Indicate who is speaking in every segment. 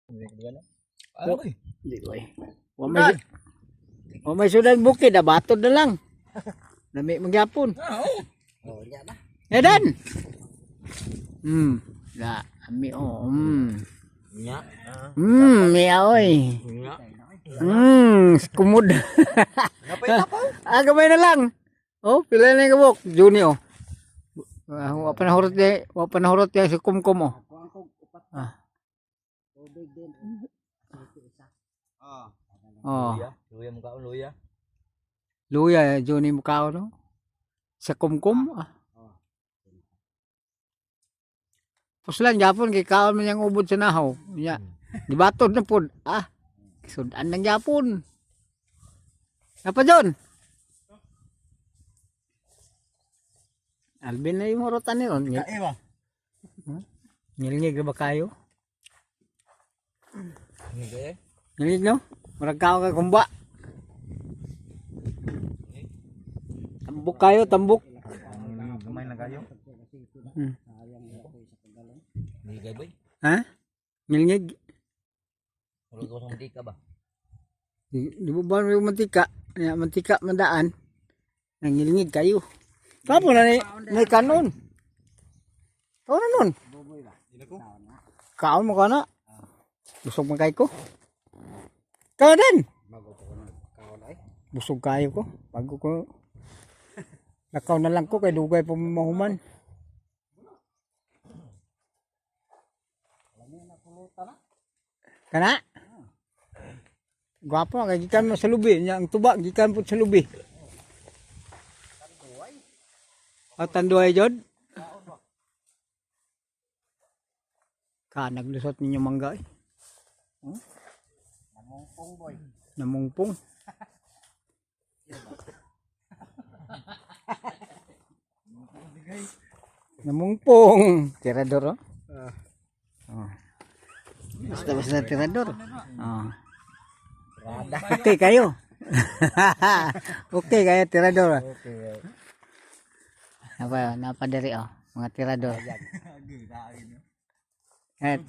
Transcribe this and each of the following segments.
Speaker 1: Ano eh?
Speaker 2: Di ko eh. Wa may sudan bukid, ah, batod na lang. Lami magyapon.
Speaker 3: Oh, nya na.
Speaker 2: Eh dan. La, ami oh.
Speaker 1: Nya.
Speaker 2: Miya oy.
Speaker 1: Nya.
Speaker 2: Kumod. Ah, gamay na lang. Oh, pila na yung kabuk. Juni oh. Ah, wa pa nahurot di, wa pa nahurot di si kumkum oh.
Speaker 3: Kuang ko upat.
Speaker 2: Ah.
Speaker 3: Tubig din.
Speaker 1: Ah.
Speaker 2: Oh.
Speaker 1: Luya, luya mo kaon luya.
Speaker 2: Luya, Juni mukha no? Sa kumkum. Ah. Puslan Japon kay kaon man yang ubod sa nahaw. Nya. Dibatod na pod. Ah. Sudan ng Japon. Napa John? Alvin na yung horotan ni ron.
Speaker 1: Kae ba?
Speaker 2: Ngilngig na ba kayo?
Speaker 1: Hindi.
Speaker 2: Ngilngig no? Murag kao kay kumba. Tambok kayo, tambok.
Speaker 1: Gamay lang kayo. Hindi kay boy.
Speaker 2: Ha? Ngilngig.
Speaker 1: Murag ko sa mantika ba?
Speaker 2: Di ba ba may mantika? Ya, mantika mandaan. Nangilngig kayo. Kapo na ni may kanon. Kaon na nun. Kaon mo ka na. Busog man kayo ko. Kaon din. Busog kayo ko. Bago ko. Lakaw na lang ko kay dugay pa mahuman. Kana? Gwapo kay gikan mo sa lubi nya ang tuba gikan pud sa lubi. Ah, tanduay jod. Ka naglusot ninyo mangga eh.
Speaker 3: Namungpong boy.
Speaker 2: Namungpong. Namungpong. Tirador oh. Oh. Basta basta tirador. Oh. Okay kayo. Okay kayo tirador.
Speaker 3: Okay.
Speaker 2: Napa napadiri oh, mga tirador. Eh.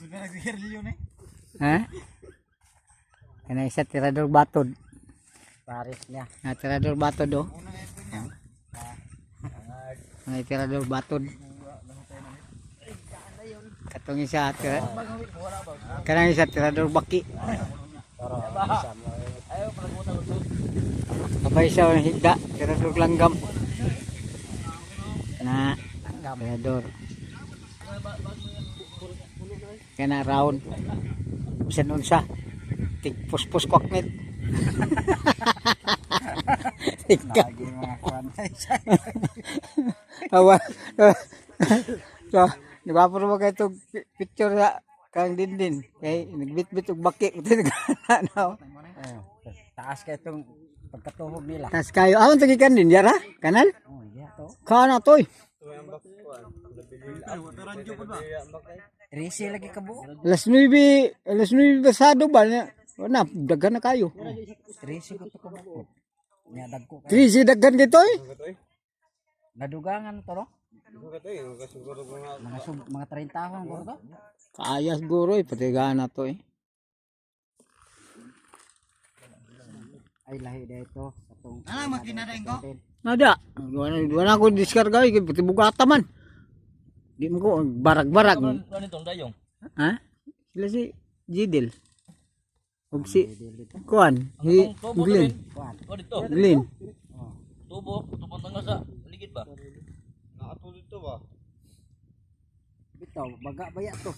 Speaker 2: Ha? Kana isa tirador batod.
Speaker 3: Paris niya.
Speaker 2: Na tirador batod oh. Mga tirador batod. Katong isa tira. Kanang isa tirador baki. Kapay isa ang higda, tirador langgam. Na tirador. Kana round. Bisan unsa. Tigpuspos kwaknit. Tigka.
Speaker 3: Lagi mga kuan.
Speaker 2: Awa. So, di ba puro ba kayo itong picture sa kang dindin? Kay nagbitbit og baki no.
Speaker 3: Oh, taas kay itong pagkatuhog nila.
Speaker 2: Tas kayo awon tagi kan din yara kanal?
Speaker 3: Oh, iya to.
Speaker 2: Kana toy.
Speaker 3: Risi lagi ka buo.
Speaker 2: Alas 9, alas 9 basado ba na? Wala, daghan na kayo.
Speaker 3: Risi ko to ka buo. Nya dagko kay.
Speaker 2: Trisi daghan kito eh.
Speaker 3: Nadugangan to no? Mga sub, mga 30 hon ko to.
Speaker 2: Kaya siguro eh, patigaan na to eh.
Speaker 3: Ay lahi dito katong. Ana makinadain ko.
Speaker 2: Nada. Duwa na ako diskarga eh, pati bugata man. Di mo ko barag-barag.
Speaker 1: Ano itong dayong?
Speaker 2: Ha? Sila si Jidil. Ug si Kuan, si
Speaker 1: Tubo
Speaker 2: Glenn.
Speaker 3: Kuan.
Speaker 1: O dito.
Speaker 2: Glenn.
Speaker 1: Tubo, tubong tanggal sa ligid ba?
Speaker 3: Bitaw baga baya to.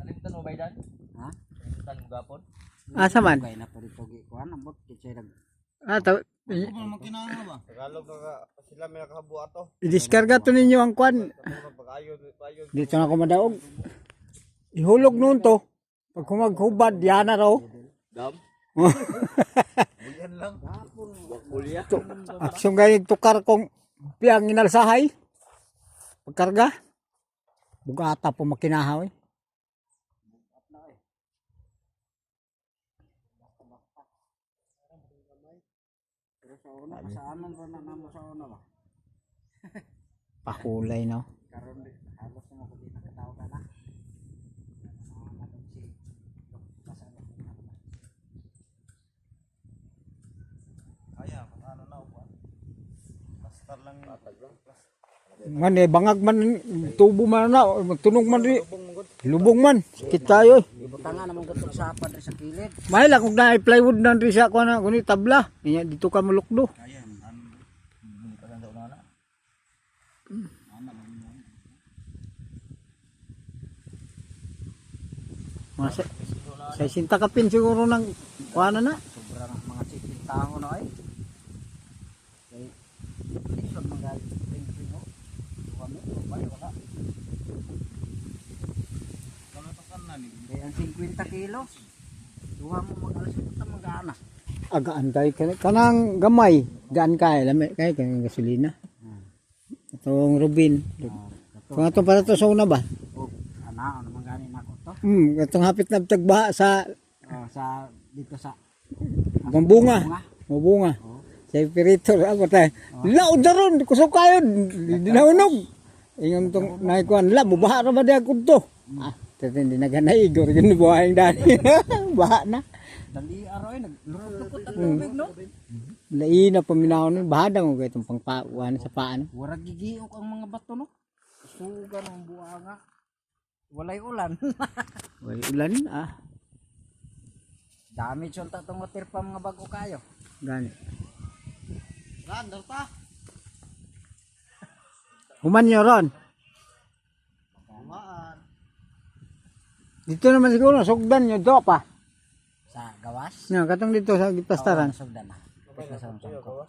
Speaker 1: Alimtan mo ba idan?
Speaker 3: Ha?
Speaker 1: Alimtan mo gapon?
Speaker 2: Asa man?
Speaker 3: Kay na to dito gi kuan ambot kitsa nag
Speaker 2: Ah, taw
Speaker 4: Tagalog na ka, sila may nakabuha to.
Speaker 2: i-diskarga to ninyo ang kuan. Dito na ako madaog. Ihulog noon to. Pag humaghubad, yana raw.
Speaker 1: Dam. Kulya.
Speaker 2: Aksyon gayag tukar kong piyang inalsahay. Pagkarga. Bugata po makinahaw eh.
Speaker 3: Pero sa una sa amon ra na namo sa una ba.
Speaker 2: Pahulay no.
Speaker 3: Karon halos mo ko di nakataw ka na.
Speaker 2: Man eh, bangag man, tubo man na, tunog man ri. Lubong man, sakit tayo eh.
Speaker 3: Ibutangan naman gud sa diri sa kilid.
Speaker 2: Mahal lang kung na plywood na rin siya kuha na, kuni tabla. Inya dito ka mulukdo. Mga sa sinta kapin siguro ng kuha na na.
Speaker 3: Sobra ng mga chicken tao na ay. Kay lisod man gay ting oh. Kami bay wala. Kay ang 50 kilos. Duha mo mag alas ta mag-ana.
Speaker 2: Agaan tayo. Kanang gamay. Gaan kaya. Lami kaya kanang gasolina. Itong Rubin. Kung atong para to sa una ba?
Speaker 3: Oh, ana ano man gani nako to.
Speaker 2: Itong hapit na tagbaha sa
Speaker 3: Oh, sa dito sa
Speaker 2: mabunga. Mabunga. Sa operator ako tayo. Laod na ron, kusog kayo. Di na unog. Ingon tong naikuan, la, bubaha ra ba di ako to? Ah, tete, hindi na ganay. Igor, yun buhay ang dani. Baha na.
Speaker 3: Dali aroy naglukot-lukot ang tubig no.
Speaker 2: Lain na paminaw nun. Baha daw ko itong pangpauan sa paan.
Speaker 3: Warag gigiok ang mga bato no. Sugan ang buanga. Walay ulan.
Speaker 2: Way ulan ah.
Speaker 3: Damage unta tong water pa mga bago kayo.
Speaker 2: Gani.
Speaker 4: Ran, darta.
Speaker 2: Human nyo ron.
Speaker 4: Humaan.
Speaker 2: Dito naman siguro, sugdan nyo do pa.
Speaker 3: Sa gawas.
Speaker 2: Nga, katong dito sa gipastaran.
Speaker 3: Sugdan na. Sa sangko.